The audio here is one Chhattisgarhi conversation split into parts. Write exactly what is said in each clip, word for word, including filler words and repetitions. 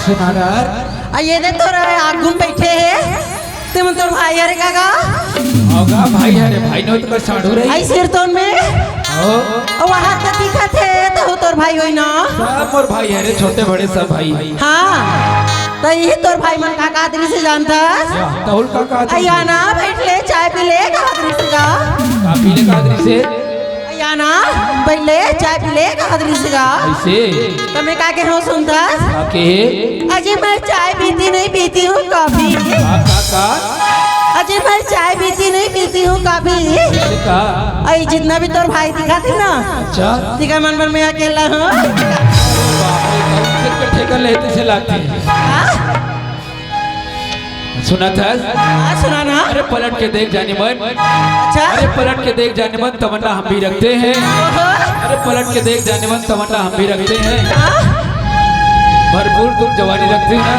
सुनार। आ ये दे तोर आगू में बैठे हे, ते मन तोर भाई हरे का गा? अउ गा भाई हरे, भाई नोहे त का साढ़ू रही। आई सिरतोन में? हो। अउ वहाँ त दिखत हे, त हो तोर भाई होही ना? सब मोर भाई हरे, छोटे बड़े सब भाई। हाँ, त ये तोर भाई मन का का दृश्य जानथस? या, तहुल का का दृश्य? अइया ना, बैठ ले, चाय पी ले, का दृश्य गा? का पी ले, का दृश्य? अइया ना, पहिले चाय पी ले, कहत रहिस गा। अइसे? त मैं का कहे हँव सुनथस? का कहे? अजी मैं चाय पीती नहीं, पीती हूँ कॉफी। का, का, का? अजी मैं चाय पीती नहीं, पीती हूँ कॉफी। अइसे का? अई जितना भी तोर भाई दिखत हे ना, अच्छा। तिकर मन बर मैं अकेला हँव। बाप रे, बाप, ठेकर लेते से लाते हैं। हाँ? सुनथस? हाँ, सुना ना। अरे पलट के देख जानेमन। अच्छा। अरे पलट के देख जानेमन, तमन्ना हम भी रखते हैं। ओहो। अरे पलट के देख जानेमन, तमन्ना हम भी रखते हैं। हाँ। भरपूर तुम जवानी रखते हो ना,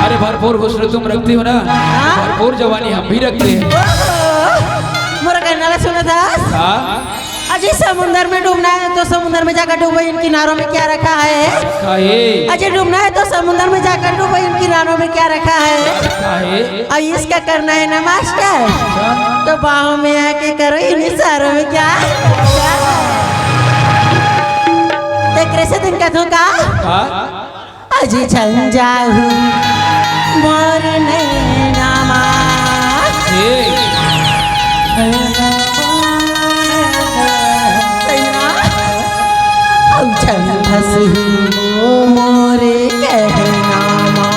अरे भरपूर हुस्न तुम रखते हो ना, हाँ। भरपूर जवानी हम भी रखते हैं। ओहो। मोर कहना ला सुनथस? हाँ। अजी समुंदर में डूबना है तो समुंदर में जाकर डूबो, इन किनारों में क्या रखा है? काहे? अजी डूबना है तो समुंदर में जाकर डूबो, इन किनारों में क्या रखा है? काहे? और इसका करना है ना मास्टर, तो बाहों में आके करो इन इशारों में क्या? क्या है? तो कैसे दिन का धोखा? हाँ? अजी छन जाहू मोर नैना मा। ए। सैना। अउ छन हँसहू मोर कहना मा।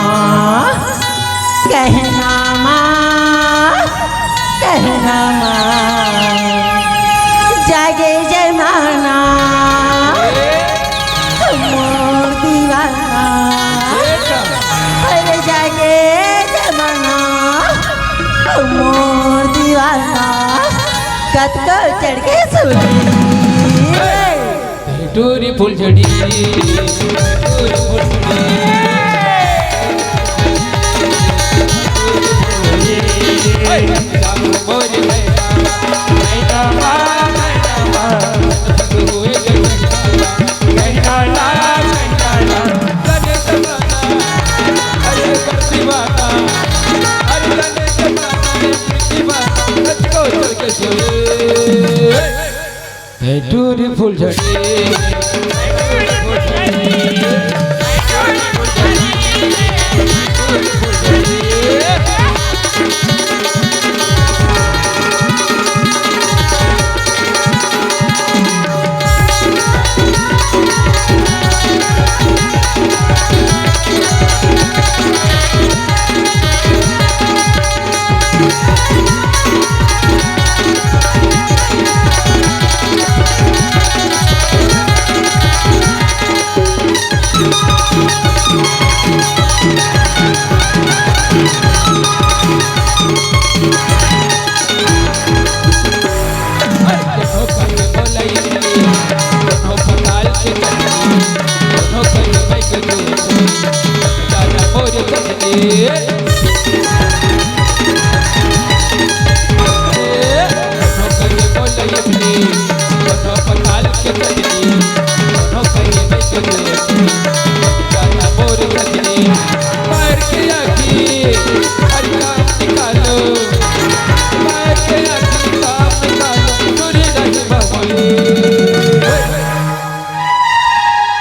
कहना मा। कहना मा। जागे जमाना। ए। मोर दीवाना, अरे जागे जमाना, मोर दीवाना, कतको चढ़ के सुनी। टूरी फुलझड़ी, टूरी फुलझड़ी। टूरी फुलझड़ी।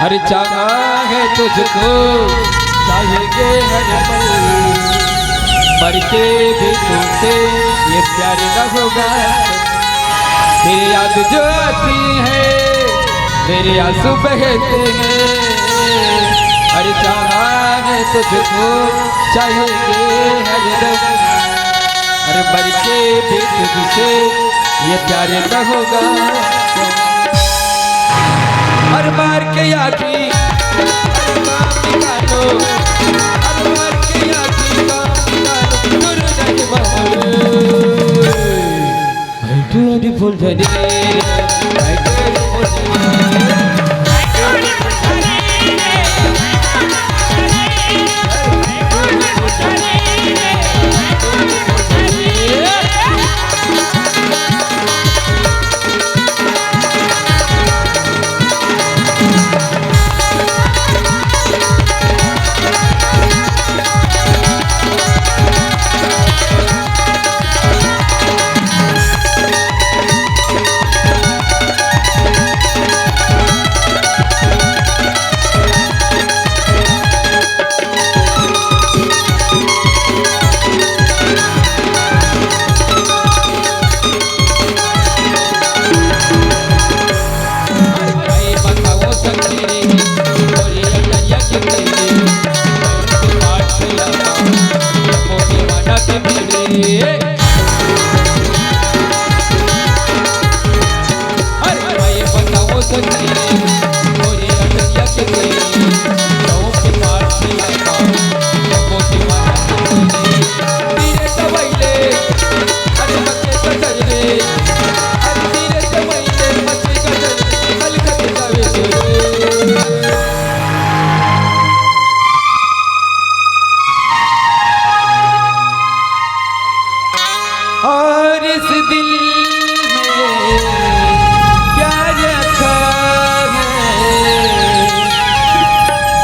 अरे चाहा है तुझको, चाहेंगे हर पल, मर के भी तुमसे ये प्यार न होगा। तेरी याद जो आती है, मेरे आंसू बहते हैं। अरे चाहा है तुझको, चाहेंगे हर दम, अरे मर के भी तुझसे ये प्यार न होगा। अरे मार के आँखी, अरे मार निकालो, अरे मार के आँखी, मार निकालो, दूर नहीं बाबू। Beautiful lady, beautiful lady।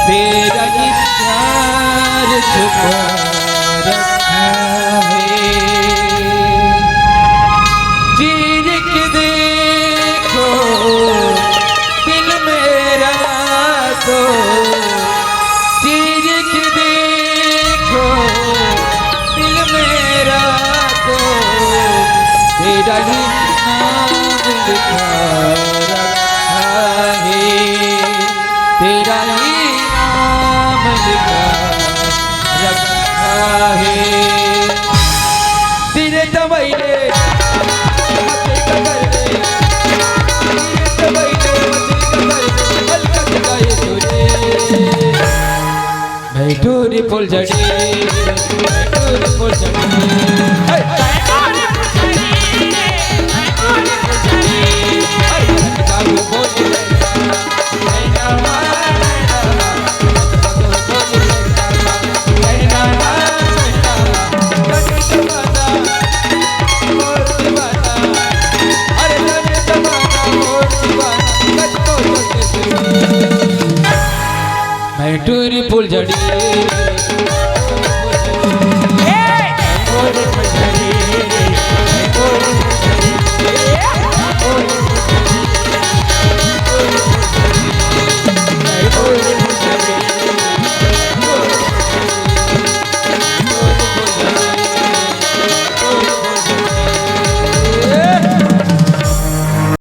तेरा ही प्यार छुपा रखा है। चीर के देखो दिल मेरा तो, चीर के देखो दिल मेरा तो, तेरा ही नाम लिखा रखा है, तेरा ही नाम लिखा रखा है। तेरे तवैले मचे कबर रे, तेरे तवैले मचे कबर रे, हल्का जगाए तुझे। मैं टूरी फुलझड़ी, मैं टूरी फुलझड़ी। हे! मैं टूरी फुलझड़ी।